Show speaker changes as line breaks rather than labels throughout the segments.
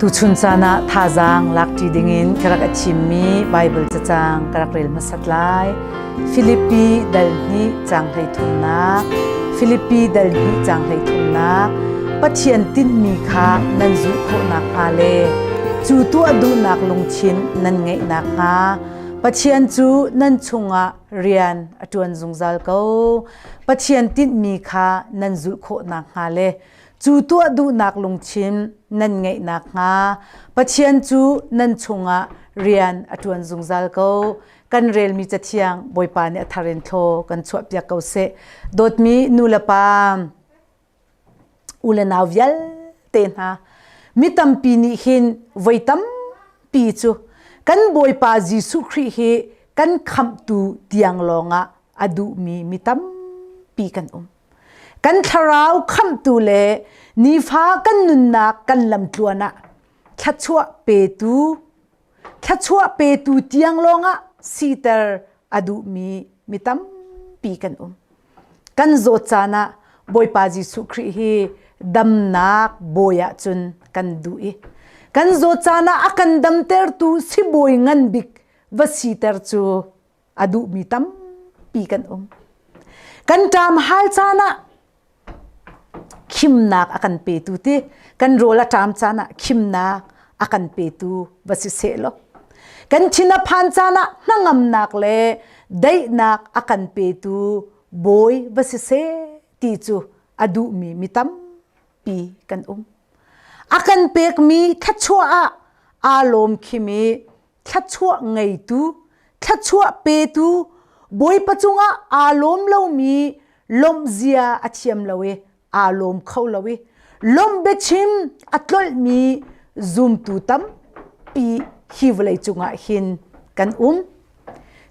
Tuchun caan ah thazaang lakṭi dingin ka rak a thimmi Baibal cacang ka rak rel hmasat lai. Filipi dal hnih caang 33 Filipi dal hnih caang 33 Pathian tinhmi kha nan zulh khawh nakhnga le cu tuah duhnak lungthin nan ngeih nakhnga Pathian cu nan chungah rian a ṭuan zungzal ko. Pathian tinhmi kha nan zulh khawh nakhnga le cu tuah duhnak lungthin nan ngeih nakhnga Pathian cu nan chungah rian a ṭuan zungzal ko. Kan relmi cathiang Bawipa nih a thar in thlaw kan chuahpiak ko seh. Dawtmi nu le pa, u le nau vialte hna, mi tampi nih hin voi tampi cu kan Bawipa Jesuh Khrih hi kan khamhtu tiang lawngah a duhmi mi tampi kan um. Kan thlarau khamhtu le nifa kan nunnak kan lamtluan ah thluachuah petu thluachuah petu tiang lawngah siter a duhmi mi tampi kan um. Kan zawt caan ah Bawipa Jesuh Khrih hi damnak bawi ah cun kan duh i kan zawt caan ah a kan damtertu sibawi ngan bik va siter cu a duhmi tampi kan um. Kan ṭam hal caan ah khimnak a kan petu ti kan rawl a ṭam caan ah khimnak a kan petu va si seh law kan thin a phan caan ah hnangamnak le daihnak a kan petu bawi va si seh ti cu a duhmi mi tampi kan um. A kan pekmi thluachuah ah aa lawm khimi thluachuah ngeitu, thluachuah petu, Bawipa cungah aa lawm lomi lawmhzia a thiam lo i aa lawm kho lo i lawmh biachim a tlolhmi zumtu tampi hi vawlei cungah hin kan um.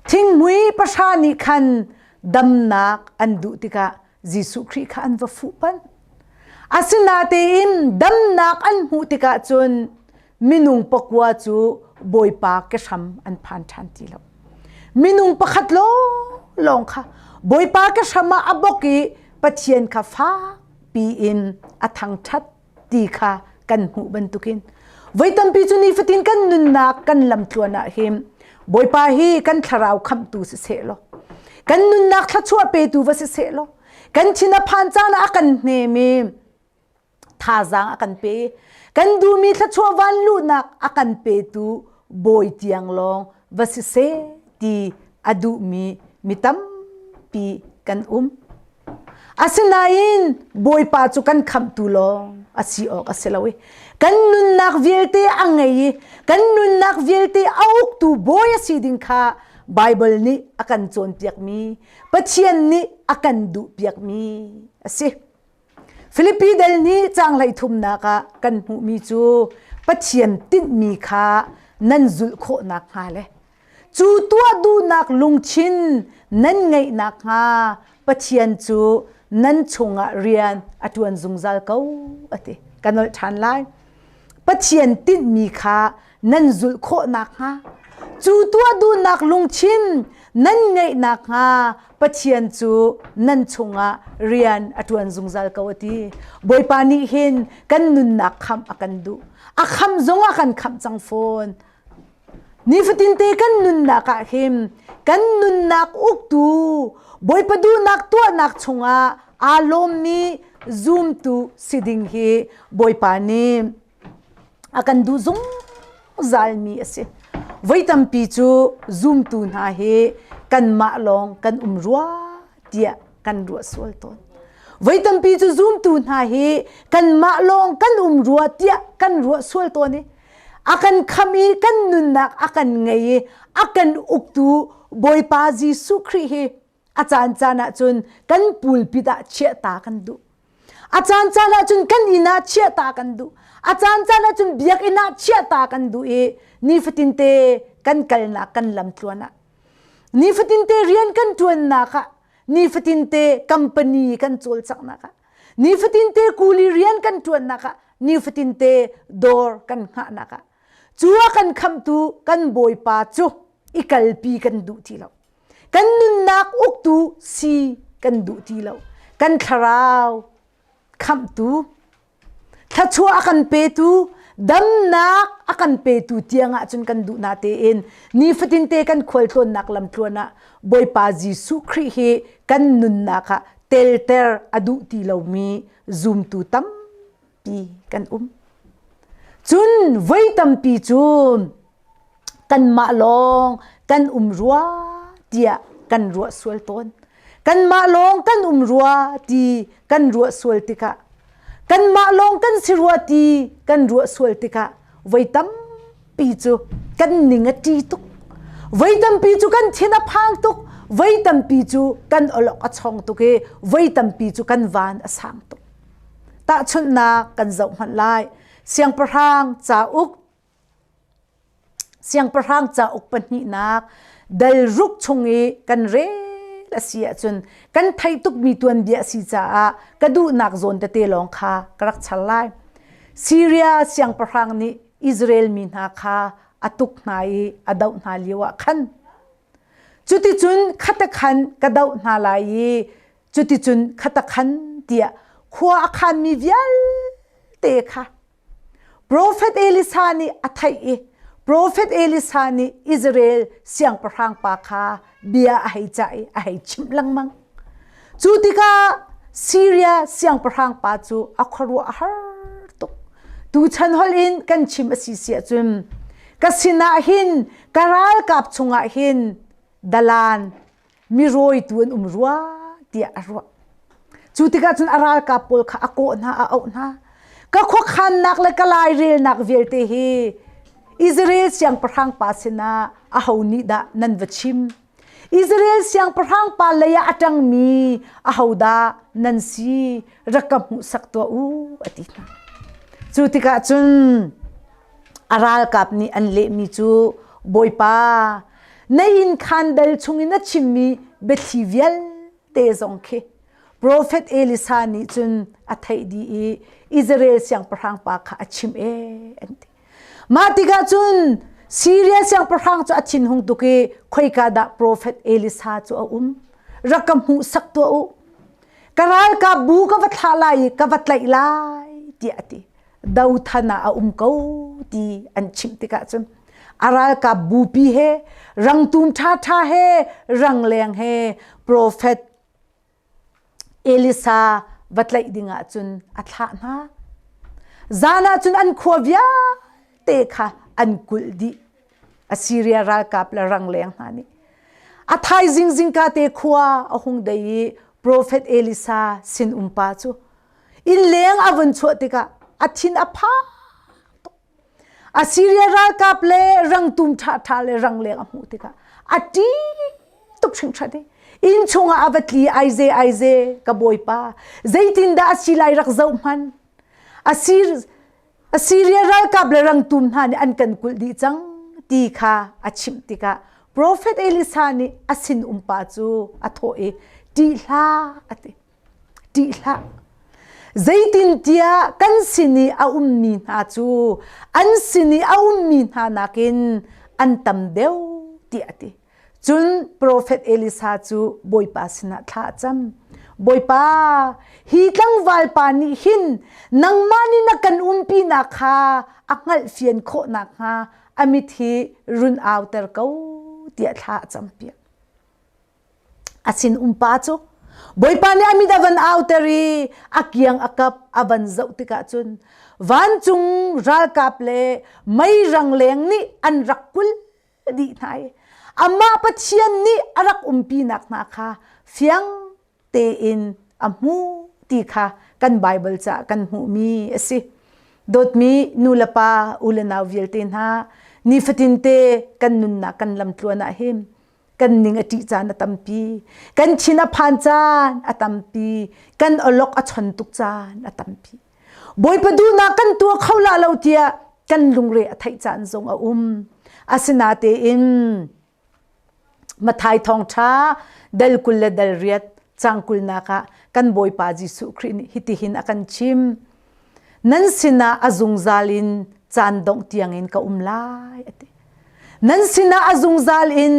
Thinghmui pahra nih khan damnak an duh tikah Jesuh Khrih kha an va fuh panh. Asinatein damnak an hmuh tikah cun minung pakua cu Bawipa kehram an phan ṭhan ti lo. Minung pakhat lawnglawng kha Bawipa kehram ah a bok i Pathian kha fakpi in a thangṭhat ti kha kan hmuh bantukin voi tampi cu nifatin kan nunnak kan lamtluan ah hin Bawipa hi kan thlarau khamhtu siseh law. Kan nunnak thluachuah petu va si seh law kan thin a phan caan ah a kan hnem i thazaang a kan pe. Kan duhmi thluachuah van luhnak a kan petu bawi tiang lawng va si seh ti a duhmi mi tampi kan um. Asinain Bawipa cu kan khamhtu lawng a si awk a si lo i kan nunnak vialte a ngei i kan nunnak vialte a uktu bawi a si ding kha Baibal nih a kan cawnpiakmi Pathian nih a kan duhpiakmi a si. Filipi dal nih caang hleithumnak ah kan hmuhmi cu Pathian tinhmi kha nan zulh khawh nakhnga le Cu tuah duhnak lungthin nan ngeih nakhnga Pathian cu nan chungah rian a ṭuan zungzal ko a ti. Ka nolh ṭhan lai. Pathian tinhmi kha nan zulh khawh nakhnga cu tuah duhnak lungthin nan ngeih nakhnga Pathian cu nan chungah rian a ṭuan zungzal ko a ti. Bawipa nih hin kan nunnak khamh a kan duh. A khamh zong a kan khamh cang fawn. Nifatinte kan nunnak ah hin kan nunnak uktu Bawipa duhnak tuahnak chungah aa lawmmi zumtu si ding hi Bawipa nih a kan duh zungzalmi a si. Voi tampi cu zumtu hna hi kanmah lawng kan um rua tiah kan ruah sual tawn. Voi tampi cu zumtu hna hi kanmah lawng kan um rua tiah kan ruah sual tawn i a kan kham i kan nunnak a kan ngei i a kan uktu Bawipa Jesuh Khrih hi a caan caan ah cun kan pulpit ah chiahta kan duh. A caan caan ah cun kan inn ah chiahta kan duh. A caan caan ah cun biakinn ah chiahta kan duh i nifatinte kan kalnak kan lamtluan ah nifatinte rian kan ṭuannak ah nifatinte company kan cawlcanghnak ah nifatinte kuli rian kan ṭuannak ah nifatinte dawr kan hngahnak ah cu a kan khamtu kan bawipa cu i kalpi kan duh ti lo kan nunnak uktu si kan duh ti lo kan thlarau khamhtu thluachuah a kan petu damnak a kan petu tiang ah cun kan duh na tein nifatinte kan khualtlawnnak lamtluan ah Bawipa Jesuh Khrih hi kan nunnak ah telter a duh ti lomi zumtu tampi kan um. Cun voi tampi cu kanmah lawng kan um rua tiah kan ruah sual tawn. Kanmah lawng kan um rua ti kan ruah sual tikah kanmah lawng kan si rua ti kan ruah sual tikah voi tampi cu kan ning a ṭi tuk. Voi tampi cu kan thin a phang tuk. Voi tampi cu kan awlok a chong tuk i voi tampi cu kan van a sang tuk. Tahchunhnak kan zoh hmanh lai. Siangpahrang cauk Siangpahrang cauk pahnihnak dal ruk chung i kan rel a si ahcun kan theih tukmi tuanbia a si caah ka duhnak zawn tete lawng kha ka rak char lai. Siria siangpahrang nih Israel mi hna kha a tuk hna i a doh hna lio ah khan cuticun khatakhan ka doh hna lai i cuticun khatakhan tiah khua a khanmi vialte kha Profet Elisa nih a theih i Profet Elisa nih Israel siangpahrang pa kha bia a hei cah i a hei chimh lengmang. Cu tikah Siria siangpahrang pa cu a khuaruah a har tuk. Tuchan holh in kan chim a si si ahcun ka sinah hin ka ralkap chungah hin dalan mi rawitu an um rua tiah a ruah. Cu tikah cun a ralkap pawl kha a kawh hna, a auh hna. Ka khuakhannak le ka lairelnak vialte hi Israel siangpahrang pa sinah aho nih dah nan va chim? Israel siangpahrang pa lei ah a ṭangmi ahodah nan si? Rak ka hmuhsak tuah u, a ti hna. Cu tikah cun a ralkap nih an lehmi cu Bawipa, na inn khaan dal chungin a chimmi biathli vialte zong khi Profet Elisa nih cun a theih dih i Israel siangpahrang pa kha a chimh ee an ti. Mah tikah cun Siria siangpahrang cu a thinhung tuk i khoika dah Profet Elisa cu a um? Rak ka hmuhsak tuah u. Ka ralkap bu ka va thlah lai i ka va tlaih lai tiah a ti. Dothan ah a um ko ti an chimh tikah cun. A ralkap bupi he rangtum ṭhaṭha he rangleng he profet Elisa va tlaih dingah cun a thlah hna. Zan ah cun an khua vialte kha an kulh dih. Assyria ralkap le rangleng hna nih. A thaizing zingka te khua a hung dei i profet Elisa sin umpa cu innleng a vun chuah tikah a thin a phang tuk. Assyria ralkap le rangtum ṭhaṭha le rangleng a hmuh tikah a ṭih tuk hringhran i inn chungah a va tli aize aize ka bawipa zeitindah a si lai rak zoh hmanh Assyria ralkap le rangtum hna nih an kan kulh dih cang ti kha a chimh tikah profet Elisa nih a sin umpa cu a thawh i ṭih hlah a ti. Ṭih hlah. Zeitintiah kan sin i a ummi hna cu an sin i a ummi hna nakin an tam deuh tiah a ti. Cun profet Elisa cu Bawipa sinah thla a cam. Bawipa, hi tlangval pa nih hin nangmah nih na kan umpinak kha a hngalhfian khawh nakhnga a mit hi run auter ko tiah thla a campiak. A sin umpa cu Bawipa nih a mit a van auter i a kiang a kap a van zoh tikah cun vancung ralkap le mei rangleng nih an rak kul dih hna i amah Pathian nih a rak umpinak hna kha fiang tein a hmu ti kha kan Baibal ca kan hmuhmi a si. Dawtmi nu le pa u le nau vialte hna nifatinte kan nunnak kan lamtluan ah hin kan ning a ṭih caan a tampi kan thin a phan caan a tampi kan awlok a chon tuk caan a tampi Bawipa duhnak kan tuah kho la lo tiah kan lungre a theih caan zong a um asinatein Mathai thawngṭha dal 20 le dal riat cang kulnak ah kan Bawipa Jesuh Khrih nih hitihin a kan chim nan sinah a zungzal in caan dongh tiangin ka um lai a ti Nan sinah a zungzal in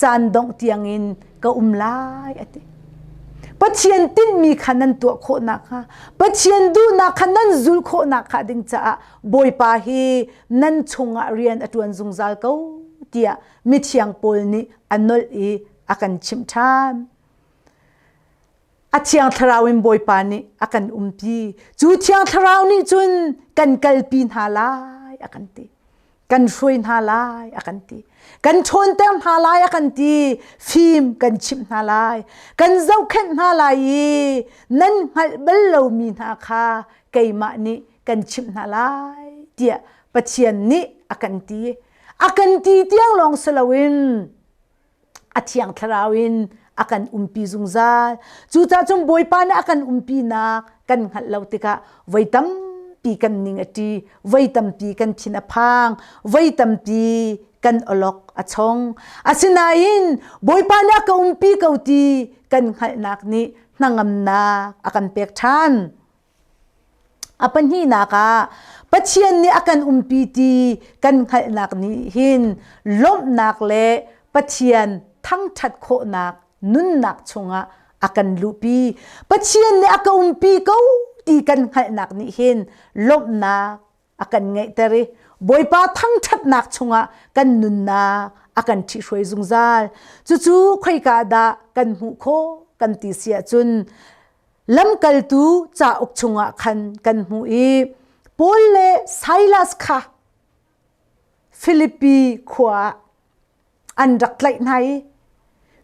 caan dongh tiangin ka um lai a ti. Pathian tinhmi kha nan tuah khawh nakhnga, Pathian duhnak kha nan zulh khawh nakhnga ding caah Bawipa hi nan chungah rian a ṭuan zungzal ko tiah mithiang Paul nih a nolh i a kan chimh ṭhan. A thiang thlarau in Bawipa nih a kan umpi. Cu thiang thlarau nih cun kan kalpi hna lai a kan ti. Kan hruai hna lai a kan ti. Kan ṭhawnter hna lai a kan ti. Fim kan chimh hna lai. Kan zohkhenh hna lai i nan hngalh bal lomi hna kha keimah nih kan chimh hna lai tiah Pathian nih a kan ti. A kan ti tiang lawng si loin a thiang thlarau in a kan umpi zungzal. Cucaah cun Bawipa nih a kan umpinak kan hngalh lo tikah voi tampi kan ning a ṭi, voi tampi kan thin a phang, voi tampi kan awlok a chong. Asinain Bawipa nih a ka umpi ko ti kan hngalhnak nih hnangamnak a kan pek ṭhan. A pahnihnak ah Pathian nih a kan umpi ti kan hngalhnak nih hin lawmhnak le Pathian thangṭhat khawhnak nunnak chungah a kan luhpi. Pathian nih a ka umpi ko ti kan hngalhnak nih hin lawmhnak a kan ngeihter i Bawipa thangṭhatnak chungah kan nunnak a kan ṭhihruai zungzal. Cucu khoika dah kan hmuh khawh kan ti si ahcun lamkaltu cauk chungah khan kan hmuh i Paul le Silas kha Filipi khua ah an rak tlaih hna i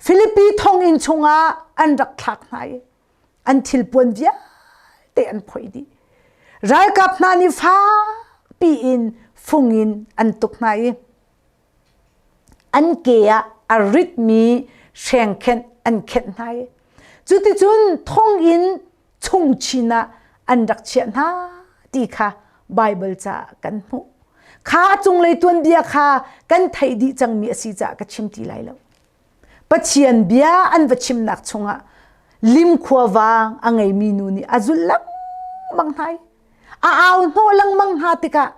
Filipi thonginn chungah an rak thlak hna i an thilpuan vialte an phoih dih. Ralkap hna nih fakpi in fung in an tuk hna i an ke ah a ritmi hrengkhenh an khenh hna i cuticun thonginn chung chin ah an rak chiah hna ti kha Baibal caah kan hmuh. Kha a cunglei tuanbia kha kan theih dih cangmi a si caah ka chim ti lai lo. Pathian bia an va chimnak chungah lim khuavang a ngeimi nu nih a zulh lengmang hna i a au hnawh lengmang hna tikah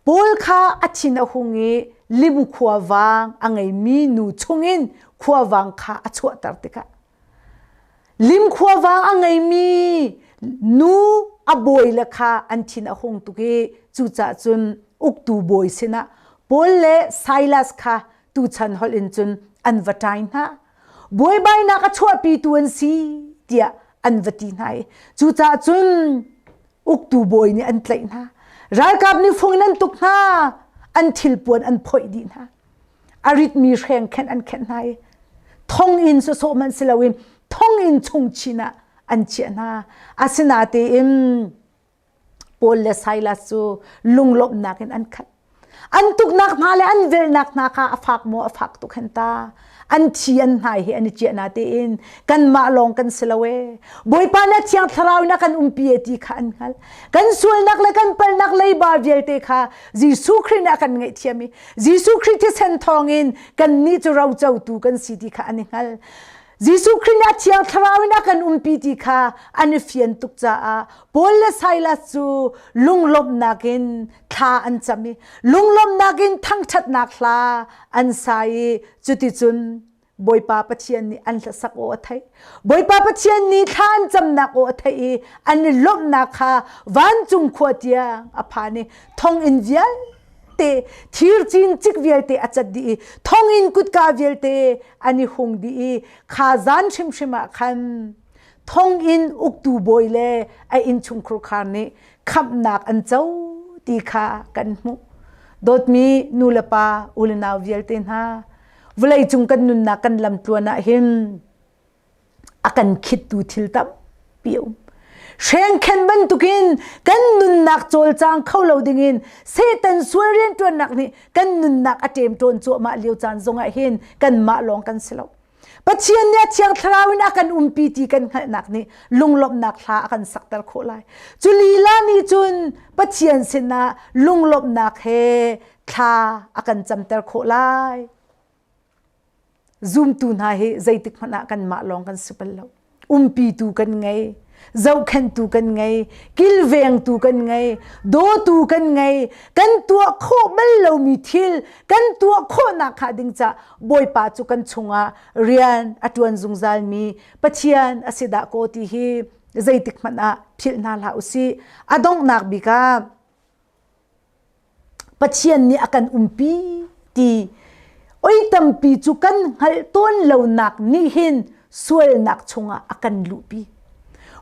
Paul kha a thin a hung i lim khuavang a ngeimi nu chungin khuavang kha a chuahter tikah lim khuavang a ngeimi nu a bawi le kha an thin a hung tuk i cucaah cun uktu bawi sinah. Paul le Silas kha tuchan holh in cun an va ṭai hna. Buaibainak a chuahpitu an si tiah an va ti hna i cucaah cun uktu bawi nih an tlaih hna. Ralkap nih fung in an tuk hna, an thilpuan an phoih dih hna. A ritmi hreng khenh an khenh hna i thonginn sawsawh hmanh si loin thonginn chung chin ah an chiah hna. Asinatein Paul le Silas cu lunglawmhnak in an khat. An tuknak hna le an velhnak hna kha a fak maw a fak tuk hen ta. An thi an hnai he an i ciah na tein kanmah lawng kan si lo ee. Bawipa na thiang thlarau in a kan umpi e ti kha an hngalh. Kan sualnak le kan palnak leiba vialte kha Jesuh Khrih nih a kan ngaihthiam i Jesuh Khrih thisen thawngin kannih cu rocotu kan si ti kha an i hngal. Jesuh Khrih nih a thiang thlarau in a kan umpi ti kha an i fian tuk caah Paul le Silas cu lunglawmhnak in thla an cam i lunglawmhnak in thangṭhatnak hla an sa i cuticun Bawipa Pathian nih an hlasak aw a theih. Bawipa Pathian nih thla an camnak aw a theih i an i lawmhnak kha vancung khua tiang a phan i thonginn vialte thircin cik vialte a cat dih i thonginn kutka vialte an i hung dih i kha zan hrimhrim ah khan thonginn uktu bawi le a innchungkhur khar nih khamhnak an co ti kha kan hmuh. Dawtmi nu le pa u le nau vialte hna vawleicung kan nunnak kan lamtluan ah hin a kan khittu thil tampi a um. Hrengkhen bantukin kan nunnak cawlcang kho lo dingin Satan sual rianṭuannak nih kan nunnak a ṭemṭawn cuahmah lio caan zongah hin kanmah lawng kan si lo. Pathian nih a thiang thlarau in a kan umpi ti kan hngalhnak nih lunglawmhnak hla a kan sakter khawh lai. Cu lila nih cun Pathian sinah lunglawmhnak he thla a kan camter khawh lai. Zumtu hna hi zeitik hmanh ah kanmah lawng kan si bal lo. Umpitu kan ngei, zohkhenhtu kan ngei, kilvengtu kan ngei, dawtu kan ngei, kan tuah khawh bal lomi thil kan tuah khawhnak kha ding ca Bawipa cu kan chungah rian a ṭuan zungzalmi Pathian a si dah kaw ti hi zeitik hmanh ah philh hna hlah usih. A donghnak bik ah Pathian nih a kan umpi ti oi tampi cu kan hngalh tawn lonak nih hin sualnak chungah a kan luhpi.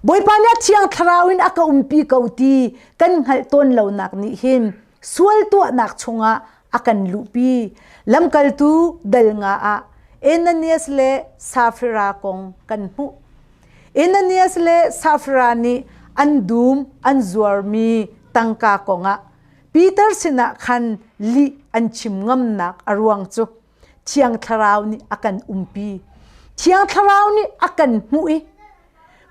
Bawipa nih a thiang thlarau in a ka umpi ko ti kan hngalh tawn lonak nih hin sual tuahnak chungah a kan luhpi. Lamkaltu dal nga ah Ananias le Safira kong kan hmuh. Ananias le Safira nih an dum an zuarmi tangka kongah Peter sinah khan lih an chim ngamnak a ruang cu Thiang Thlarau nih a kan umpi. Thiang Thlarau nih a kan hmuh i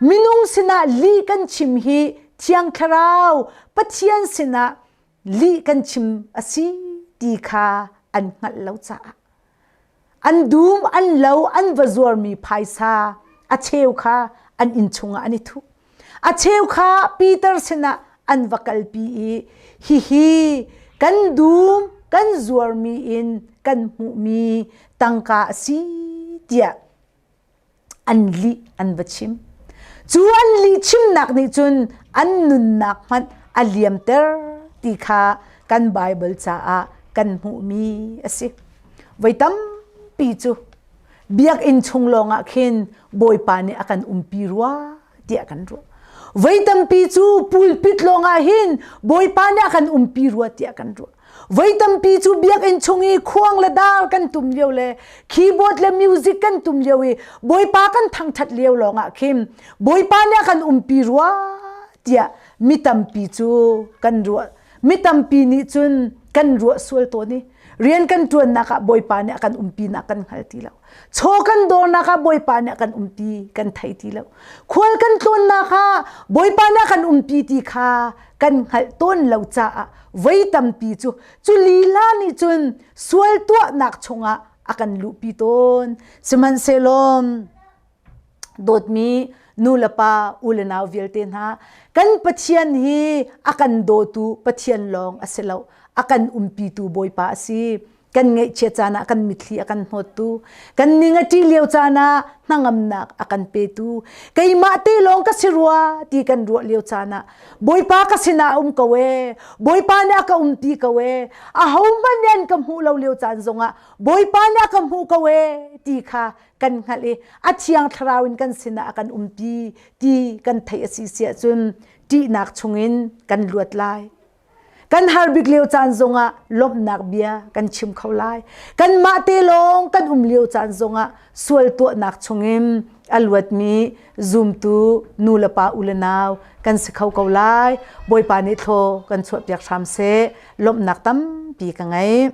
minung sinah lih kan chim hi Thiang Thlarau Pathian sinah lih kan chim a si ti kha an hngalh lo caah an dum an lo an va zuarmi phaisa a cheu kha an inn chungah an i thuh a cheu kha Peter sinah an va kalpi i hihi kan dum kan zuarmi in kan hmuhmi tangka a si tiah an lih an va chim. Cu an lih chimnak nih cun an nunnak hmanh a liamter ti kha kan Baibal caah kan hmuhmi a si. Voi tampi cu biakinn chung lawngah khin Bawipa nih a kan umpi rua tiah kan ruah. Voi tampi cu pulpit lawngah hin Bawipa nih a kan umpi rua tiah kan ruah. Voi tampi cu biakinn chung i khuang le dar kan tum lio le keyboard le music kan tum lio i Bawipa kan thangṭhat lio lawngah khin Bawipa nih a kan umpi rua tiah mi tampi cu kan ruah. Mi tampi nih cun kan ruah sual tawn i rian kan ṭuannak ah Bawipa nih a kan umpinak kan hngal ti lo. Chaw kan dawrnak ah Bawipa nih a kan umpi kan thei ti lo. Khual kan tlawnnak ah Bawipa nih a kan umpi ti kha kan hngalh tawn lo caah voi tampi cu cu lila nih cun sual tuahnak chungah a kan luhpi tawn. Sihmanhsehlaw dawtmi nu le pa u le nau vialte hna kan Pathian hi a kan dawtu Pathian lawng a si lo a kan umpitu Bawipa a si. Kan ngaihchiat caan ah kan mitthli a kan hnawttu, kan ning a ṭih lio caan ah hnangamnak a kan petu, keimah te lawng ka si rua ti kan ruah lio caan ah Bawipa ka sinah a um ko ee, Bawipa nih a ka umpi ko ee, ahohmanh nih an ka hmuh lo lio caan zongah Bawipa nih a ka hmuh ko ee ti kha kan hngalh i a thiang thlarau in kan sinah a kan umpi ti kan theih a si si ahcun ṭihnak chungin kan luat lai. Kan har bik lio caan zongah lawmhnak bia kan chim kho lai. Kanmah te lawng kan um lio caan zongah sual tuahnak chungin a luatmi zumtu nu le pa u le nau kan si kho ko lai. Bawipa nih thlaw kan chuahpiak hram seh. Lawmhnak tampi ka ngei.